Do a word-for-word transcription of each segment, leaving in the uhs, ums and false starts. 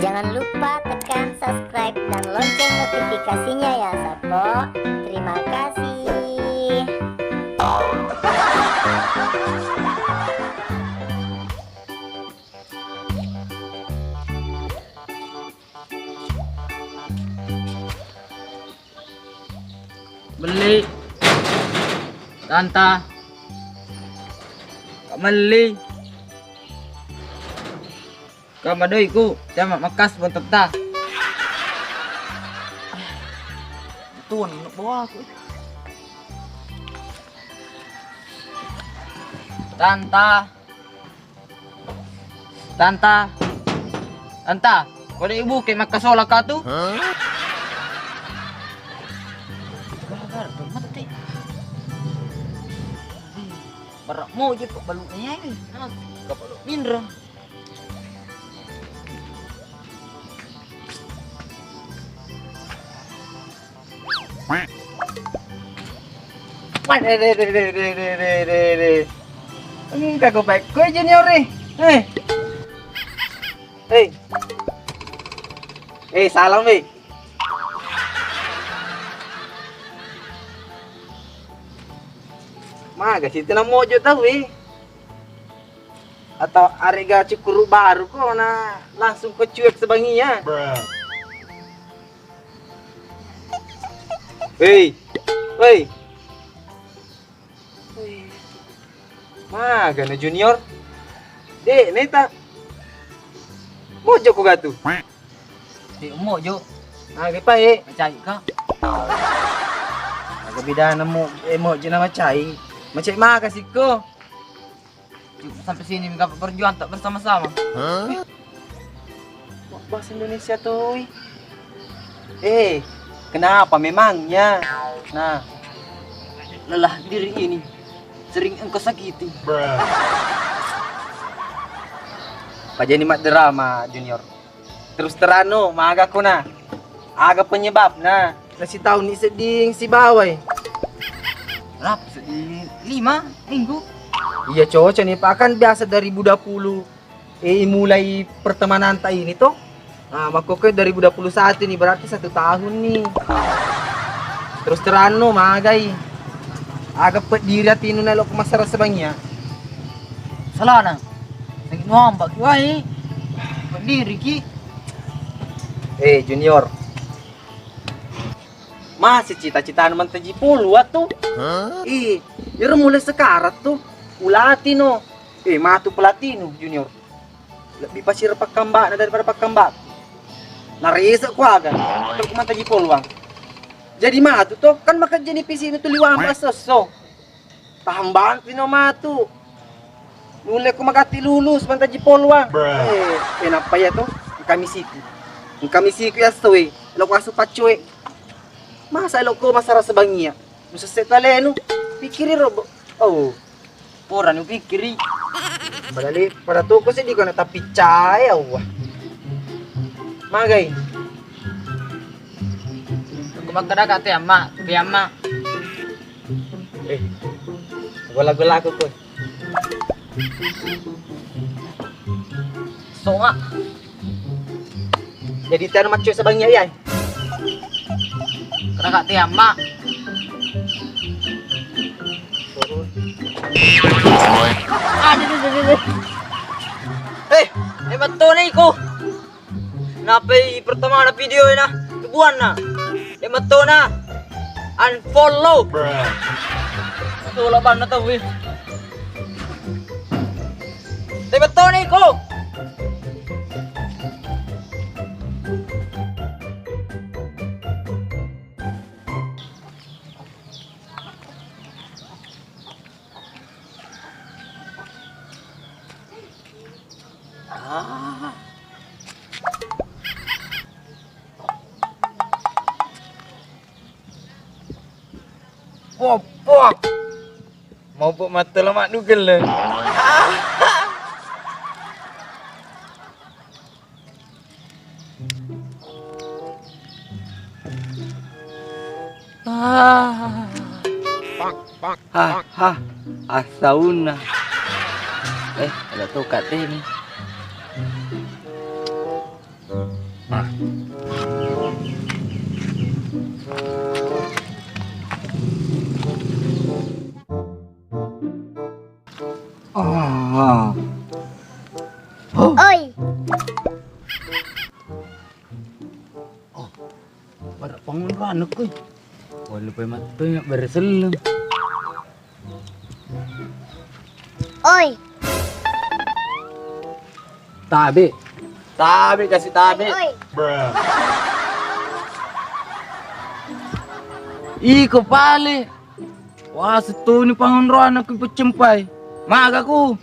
Jangan lupa tekan subscribe dan lonceng notifikasinya ya, Sappo. Terima kasih. Melli. Tanta. Kak Melli. Kak madoiku, cama makkas bontetta. Tuan, nak bawa aku. Tanta. Tanta. Tanta, ko de' ubuke makkasola ka tu? Hah? Gara-gara tu mate. Berak moje kok balu ni ai. Hah? Kok balu minreng. Wah, de, de, de. Engka ko pakkoi Junior e. Eh. Hei. Eh, salam, weh. Maga sih tenang mojo tau, weh. Atau arega cukuru baru ko na langsung ko cuek sebangia. Hei, hei. Maga na Junior. De' neta. Mojo ko gatu. De' mojo. Aga pa e. Macai ka. Aga bidana mo, eh, mojo na macai. Macai maga sikko. Cuma sampai sini mega berjuang tak bersama-sama. Hah? Bahasa Indonesia tuh. Eh, kenapa memangnya? Nah, lelah diri ini sering engkau sakiti. Pajani maddrama, Junior. Terus terang no, maga kona. Aga penyebabna? Nasitauni sedding sibawai. Berapa sedding? Lima minggu. Iya, cocok nih, Pak. Kan biasa dari buda puluh. Eh, mulai pertemananta ini toh. Ah, makkokkoe dari buda puluh satu nih, berarti satu tahun nih. Terus terang no, magai. Aga peddiri atinu na lokko massara sebangia. Salana. Sakit nuambak ki wai. Peddiri ki. Eh, Junior. Masih cita-citanu mantaji polu attu. Hah? Ih, iyaro mulai sekarang tu ulatino. Eh, matu pelatinu, Junior. Lebih pasir pakkambakna daripada pakkambak. Naresek kuaga. Terus mantaji poluang. Jadi matu to, kan makajani pisinu tu liwang basosso. Tahang bantino matu. Nulle ko magatti lulus mantaji poluang. Eh, enappa iya to? Engkami siku. Engkami siku ya soe. Lo ko asu paccoe. Masa lo ko massara sebangia? Musesse talenu. Pikkiri ro, Bo. Oh. Pura nu pikkiri. Pada le, pada toko seddi kono tapiccae, Allah. Magai. Ko makkeda ka te amma, te amma. Eh, gola-gola aku ko. Songa. Jadi tanu maccoe sebangi iya. Kena ka te amma. Aduh, aduh, aduh, aduh. Eh, eh, betul nih, ko. Napai pertama na video na kebuan na. De mattona unfollow. Tolak banna tau, weh. De mattona iko. Ah. Popok. Mau pok mata lemak nugel le. Ah. Ha, ha, asauna. Eh, ada tokat deh nih. Ah. Ah. Oi. Oh, bara pangonro anakku. Wah, lupai matto ya, bara selleng. Oi. Tabe. Tabe, kasi tabe. Oi. Iko pale. Wah, settoni pangonro anakku peccempai. Magaku.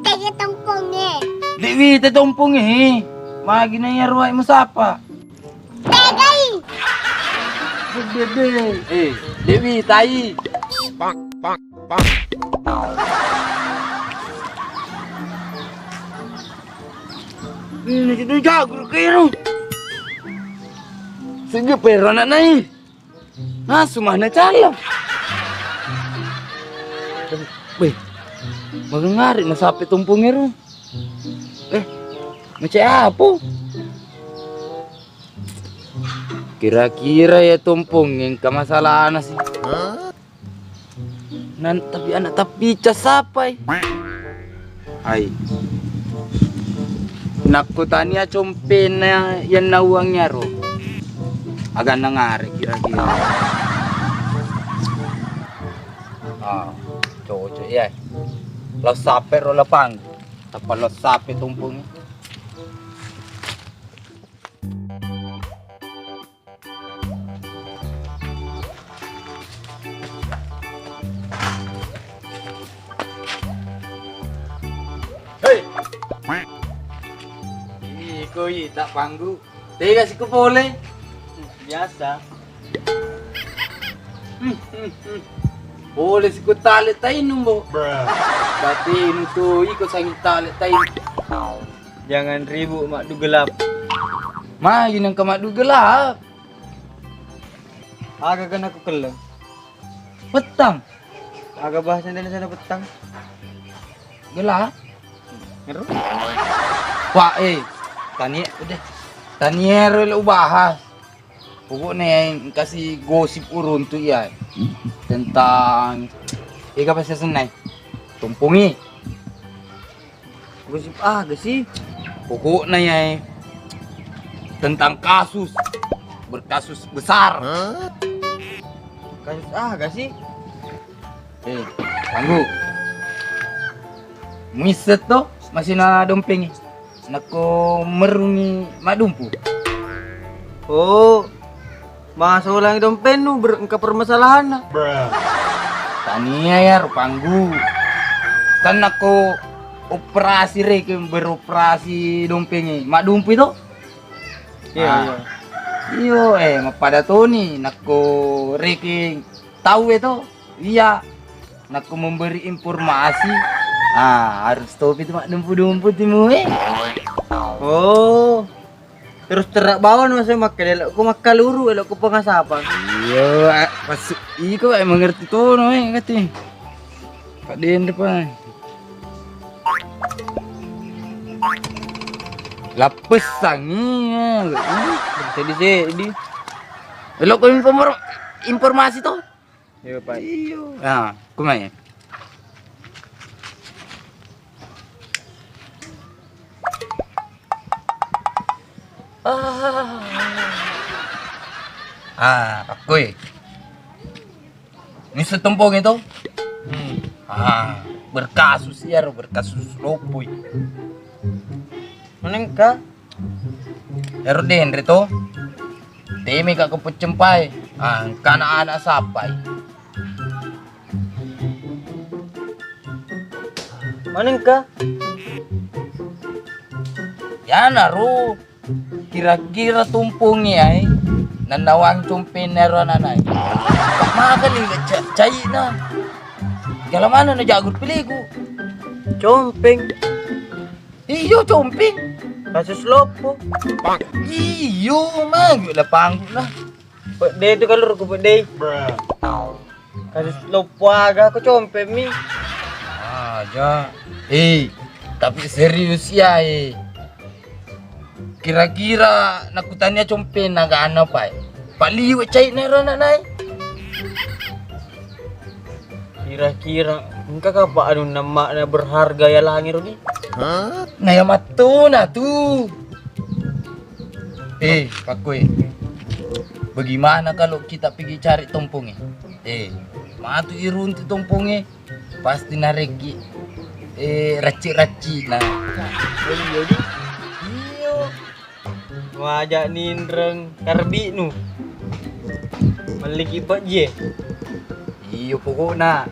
Tega tompongnge. Dewi te tompongnge. Magi na iya ruai musapa. Tegai. Bebe. Eh, Dewi tai. Pak, pak, pak. Ini sudah jagur kiro. Segi pero anak nai. Nasu mana cala. Weh, magengari na sape tumpung ero. Eh, macam apa? Kira-kira ya tumpung engka masalah nasi. Nan tapi anak tapi cas sapai. Hai. Nakko tania compenna yang nauang yaro. Aganna ngare kira-kira. Ah, cocok ya. Lo sape ro lapang. Tapa lo sape tumpung. Hei. Iko i tak panggu. Tega siku pole. Biasa. Hmm, hmm, hmm. Pole siku tale tainu, Bo. Berarti itu iko sangi tale tainu. Jangan ribut, Mak Dugelap. Mai nengka Mak Dugelap. Aga kena ku kelleng. Petang. Aga bahasa Indonesia na petang? Gela. Ngeru. Wah, eh. Tani udah. Tani ero lo bahas. Pokoknya kasih gosip uruntu ya tentang ega bahasa senai. Tumpungi. Gosip aga sih? Pokoknya ya, tentang kasus, berkasus besar. Kasus aga sih? Eh, tanggu. Muisset to, masih na dompengi. Nakko merungi madumpu. Oh, masolangi dompennu, ber-, engka permasalahanna. Tania ya rupanggu. Kan nakko operasi reke beroperasi dompengi, madumpu itu? Iya, ah, iya. Iyo, eh, mappada toni nakko reke tau itu. Iya. Nakko memberi informasi, ah, harus topi tu madumpu-dumpu timu eh. Oh. Terus terak bawang masa makkeda elokku makkaluru, elokku pengasapang. Iya, pas iko eh mengerti tono eh kati. Pak Dendre pa. Lapesang iya. Jadi sedi. Elokku inform-, informasi to. Iya, Pak. Iya. Nah, kumai. Ah. Ah, pakkoi. Ini setumpung itu. Hmm. Ah, berkasus ya, berkasus lopoi. Menengka? Ero denre to. Temi ka ko peccempai. Ah, engkana anak sapai. Manengka? Yanaro kira-kira tumpungi ai. Nannawang cumpinna ero ananai. Maka li ca-, caina. Gala mana na jagur piliku. Compeng. Iyo, compeng. Kasus loppo. Iyo, maju lah panggu lah. Pedde itu kalau ruku pedde. Kasus loppo aga aku compeng mi. Aja. Eh, tapi serius ya eh. Kira-kira nakutania compenna gana pai. Paliwe cai nero nanai. Kira-kira engka kapa anu nammakna berharga ya langiro ni? Nah ya mattona tu. Eh, Pakkue. Bagaimana kalau kita pergi cari tomponge? Eh, matu iruntu tomponge. Pasti narekki eh racci-racci nah. Iya di. Iyo. Waja ninreng karbinu. Melliki pejje. Iyo pokokna.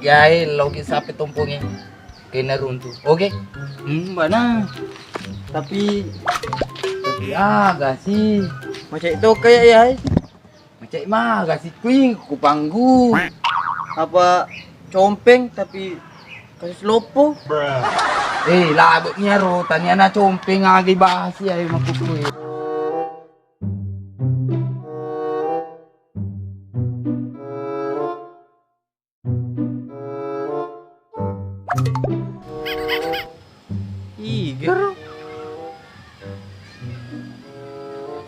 Yae loki sape tomponge. Kena runtu. Oke. Hmm, mana? Tapi tapi aga sih. Macam itu kayak ya. Macai maga si kuing ku panggu. Apa compeng tapi kasus loppo? Eh, labe' niaro taniana compeng agi bahasi ayo makkukue. Iger.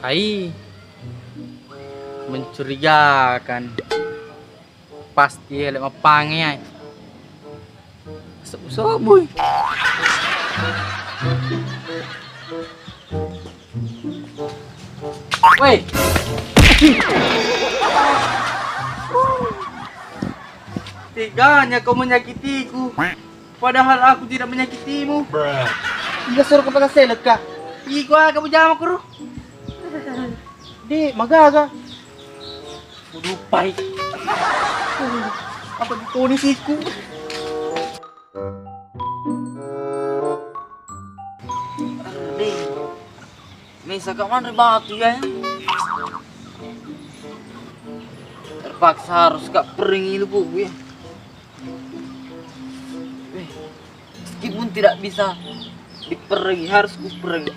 Ai, mencurigakan. Pasti ele' mappange ai. Sebbu-sebbu. Woi. Teganya kau menyakitiku, padahal aku tidak menyakitimu. Iya suruh kepala selek kah? Iko aga bujama kuru. Di magaga. Udupai. Apa ditoni siku? Deh. Mesa ka manre batu ya. Terpaksa harus ka peringi lupuku ya. Weh, meskipun tidak bisa diperengi, harus kuperengi.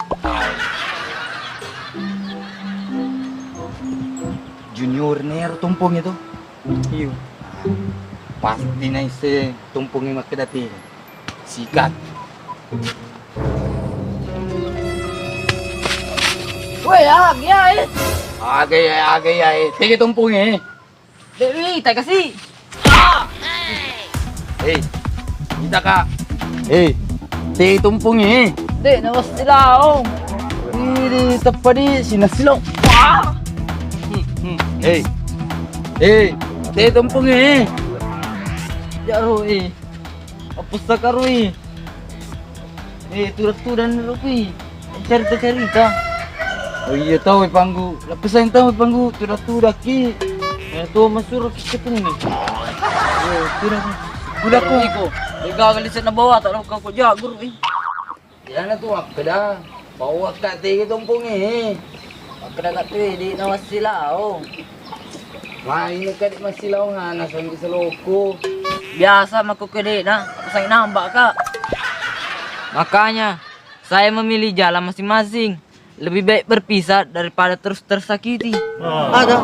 Junior nero tumpung itu. Iyo. Pasti naise tumpung makkeda te. Sikat. Woi, aga ya, eh. Aga ya, aga ya, eh. Tege tumpung eh. Dewi, tai kasi. Hei, kita kak. Hei, te tumpungi. Dek, nawas silaong. Ini tepat di sini silong. Hei, hei, te tumpungi. Jaro eh. Apa sakarui? Eh, tudang-tudang rupi. Cerita-cerita. Oh iya, tau e panggu. Lapesang tau e panggu. Tudang-tudang ki. Eh, tu masuk ki ketemu ni. Eh, tudang. Tudang ko. Iko. Ega kali sana bawa tak lo kau jagur eh. Yana tu makkeda. Bawa kat tege tumpung e. Makkeda kat tu di nawas silaong. Main ka di massilaong ana sanggi seloko. Biasa makko kedena, apa sai nambah kak. Makanya saya memilih jalan masing-masing. Lebih baik berpisah daripada terus tersakiti. Aga.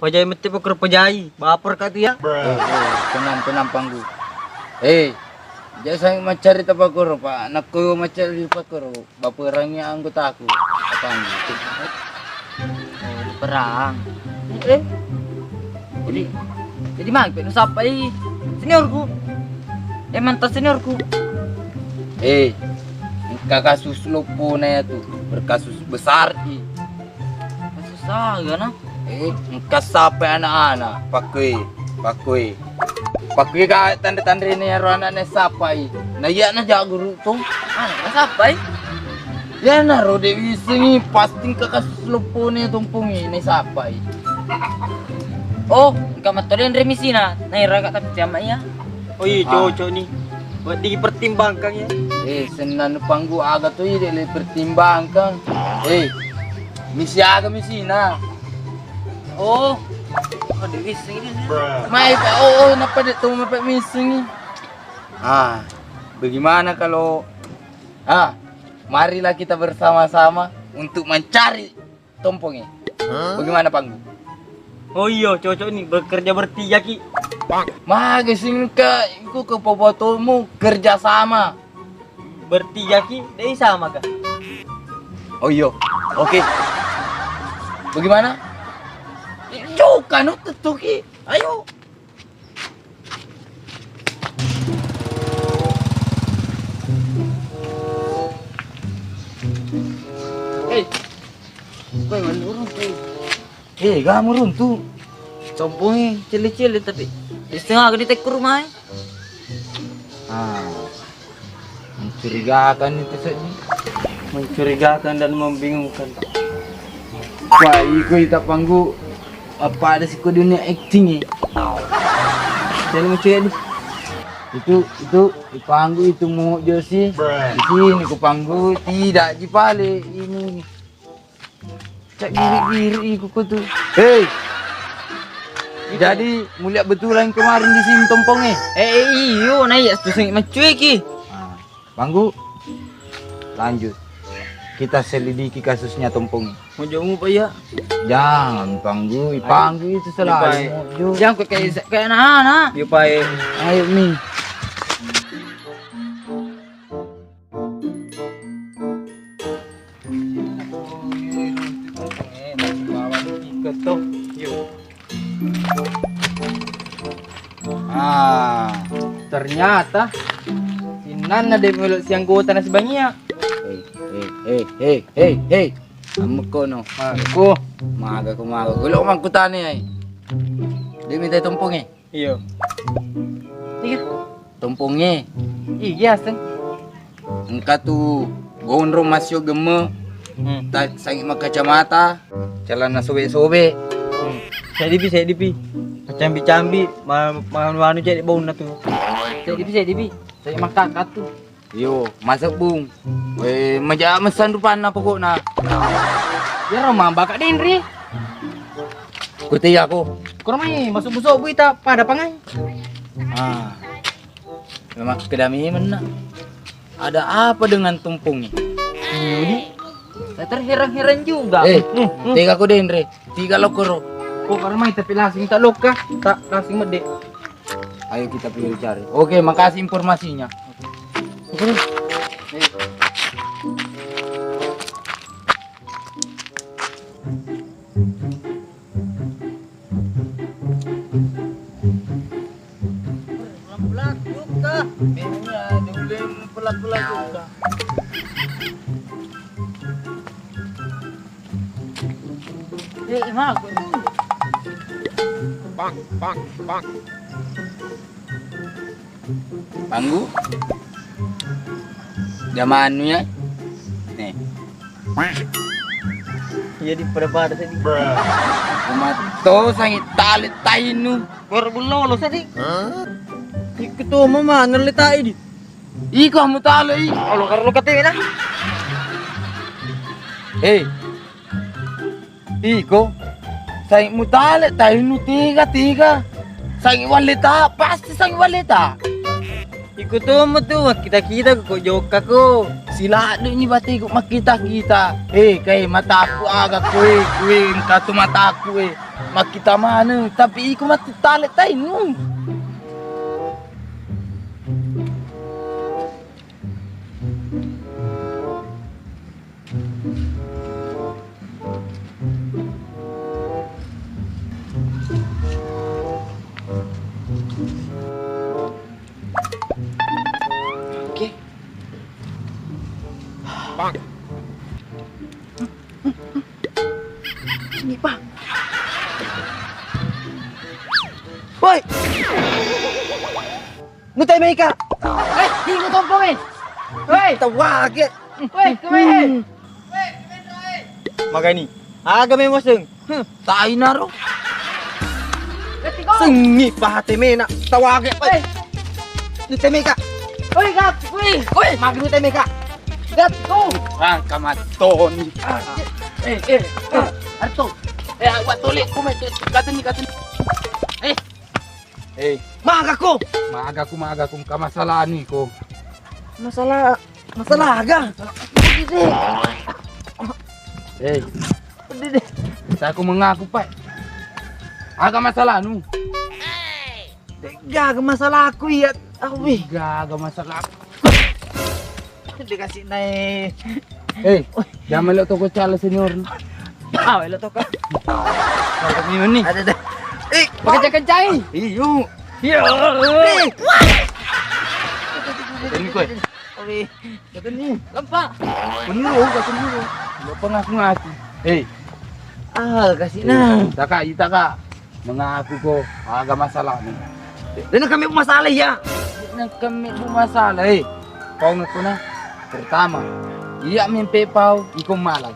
Pajai mette poker pajai, baper kak tu ya. Eh, eh, tenang tenang panggu. Eh, jasa maccari tapakoro pak, nakko maccari pakoro. Baperangngi anggotaku. Apa anggo? Oh, diperang. Eh? Jadi, jadi mangke nu sappai seniorku. Eh, mantan seniorku. Eh, engka kasus loppona ya tu, berkasus besar i. Kasus aga na? Eh, engka sapai anak-anak, pakkoi, pakkoi. Pakkoi ka tanda-tanda ini ero anak ne sapai. Na iya na jago guru tu. Anak na sapai? Ya na ro de wisengi pasti engka kasus loppone tumpungi ne sapai. Oh, engka matto denre misina. Na ira ka tapi sama iya. Oh iya, cocok ni. Buat dipertimbangkan ya. Eh, senang panggu aga tu iya de le pertimbangkan. Eh, misi aga misina. Oh. Oh, de wisseng ini. Mai pak, oh, oh, napa de tu mapak misseng. Ah, bagaimana kalau ah, marilah kita bersama-sama untuk mencari tompongi. Bagaimana panggu? Oh iya, cocok nih bekerja bertiga ki. Maga singka iku kepopotomu kerja sama. Bertiga ki, dei sama ka. Oh iyo. Oke. Bagaimana? Juga no tettu ki. Ayo. Hei. Koe menurun tu. Eh, kamu runtu. Tompongi cili-cili tapi di setengah gede tekku rumah. Ah, mencurigakan itu saja. Mencurigakan dan membingungkan. Wah, iko ita panggu apa ada siko dunia acting ya? Saya mencuri di. Itu itu di panggu itu mau josi. Di sini ku panggu tidak jipale ini. Cak giri-giri iku ko tu. Hei. Jadi mulia betulan kemarin di sini tompong eh. Eh, eh, iyo, na iya tu sing maccueki. Ah, panggu. Lanjut. Kita selidiki kasusnya tompong. Mau jomu pak ya? Jangan panggu, panggu itu selalu. Jangan kok kayak kayak anak-anak. Yuk pak. Ayo mi. Ah, ternyata sinnanna de melo sianggota nasibangia. Hei, hei, hei, hei, hei, hei. Amekko no. Aku. Maga ko maga. Golo mangkutane ai. De mita tomponge. Iyo. Iya. Tompongnge. Iya, Seng. Engka tu gondrong masio gemme. Hmm. Ta-, sangi makkacamata, celana sobe-sobe. Hmm. Sedipi, sedipi. Macambi-cambi, ma-, manu-anu jadi baunna tu. Sedipi, sedipi. Saya makkakak tu. Iyo, masebbung. We, maja messan rupanna pokokna. Iyaro mambaka denri. Kute iya ko. Koromai masuk musuh buita pada pangai. Ah. Memang kedami menna. Ada apa dengan tumpungnya? Ini. Saya terheran-heran juga. Eh, hmm, hmm. Tega ko denre. Tiga lokoro. Kok karena tapi langsung tak loka, tak langsung mede. Ayo kita pergi cari. Oke, makasih informasinya. Pelan-pelan juga. Iya, diulang pelan-pelan juga. Eh, emang aku. Bang, bang, bang. Panggu. Jamannu ya. Nih. Iya di pada-pada tadi. Mato sangi tale tainu. Baru belolo tadi. Hah? Ikut tuh mama nele tai di. Iko mutale i. Olo karlo kate na. Eh. Iko. Sai mutale tainu tiga tiga. Sangi walleta, pasti sangi walleta. Iko to metu kita-kita ko jokka ko. Sila de ni bate ko makkita-kita. Eh, kai mataku aga koe, koe engka tu mataku eh. Makkita mana, tapi iko matu tale tainu. Oke. Bang. Sini, Pak. Woi. Mutai meka. Eh, di mutompong eh. Woi. Tawage. Woi, kemai. Magani. Aga me maseng. Hmm, tai naro. Let's go. Sengi pahate mena. Tawage. Woi. Mutai meka. Woi, gap. Woi. Woi, magi mutai meka. Let's go. Rangka matoni. Eh, eh, eh. Arto. Eh, awak tolek ku me kateni kateni. Eh. Eh, magako. Magako, magako, engka masalah ni ko. Masalah, masalah aga? Eh, saya aku mengaku, Pak. Aga masalah nu? Gaga masalah aku iya. Awi. Gaga masalah aku. Dikasih naik. Eh, jangan melok toko cala senior. Ah, melok toko. Mantap ni, Mani. Ada, ada. Eh, pakai kencai. Iyo. Iyo. Eh. Ini kue. Oke. Kata ni. Lempak. Menurut, kata menurut. Lo pengaku ngaku. Eh. Ah, kasih nah. Taka, itaka. Mengaku ko, aga masalah ni. Dan kami masalah ya. Dan kami bu masalah, eh. Pau ngekuna. Pertama, iya mempe pau, iko malai.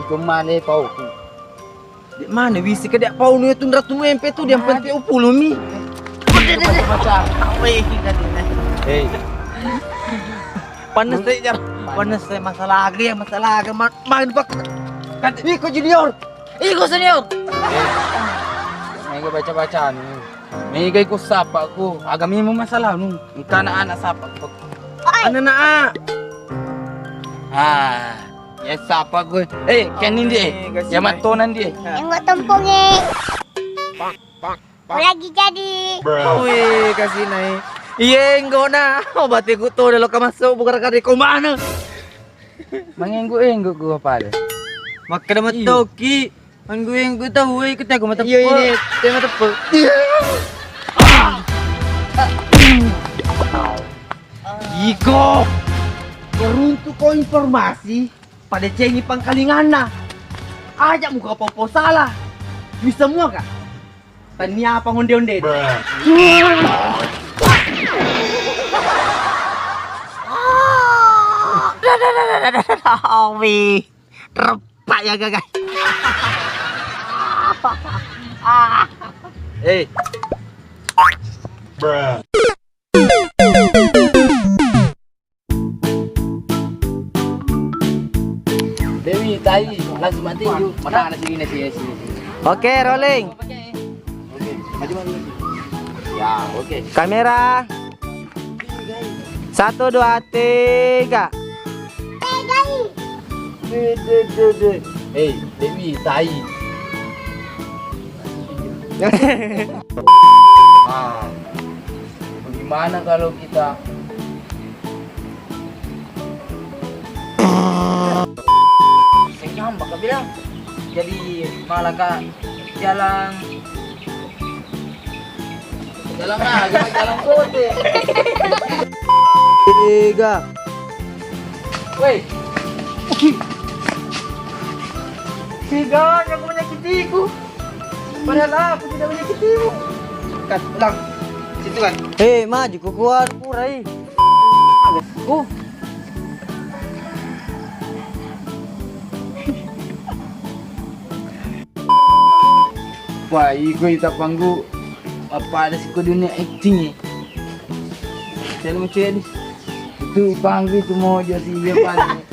Iko malai pau ku. Di mana wisi ke dia pau nu itu ratu mempe tu dia penting upulu mi. Macam-macam. Weh, tadi nah. Hei. Panas teh, Jar. Panas teh, masalah aga ya, masalah aga. Ma-, main pak. Kan iko junior. Iko senior. Mega baca-baca anu. Mega iko sapa ku. Aga memang masalah nu. Engka anak-anak sapa ku. Oi. Anak-anak. Ah, ya sapa ku. Eh, kenin dia. Ya matonan dia. Enggak tempung, eh. Lagi jadi. Wih, kasih naik. Iya, enggak na. Obat iku tuh udah lo kamasuk bukan kari komana. Mangenggu-enggu gua pale. Makkeda mettoki. Mangenggu-enggu tau, woi, kita aku mata. Iya, ini tema tepuk. Iko. Beruntuk kau informasi pada cengi pangkalinganna. Aja muka popo salah. Bisa semua kah? Tania apa onde-onde? Owi, repak ya gaga. Eh. Dewi, tai, langsung mati yuk. Mana sini, sini, sini. Oke, rolling. Oke, maju, maju. Ya, oke. Kamera. Satu, dua, tiga. Deh, deh, deh, deh. Hei, Dewi, tai. Ah, bagaimana kalau kita Sengkang baka bilang. Jadi malah ka jalan, jalan ah, jalan, jalan kote. Tiga. Woi. Tiga, aku menyakitiku. Padahal aku tidak menyakitimu. Kan, ulang. Situ kan. Eh, maju ku keluar pura, eh. Aku. Wah, iko ita panggu. Apa ada siko dunia acting ya? Saya mau cek di. Itu panggu itu mau jadi dia paling.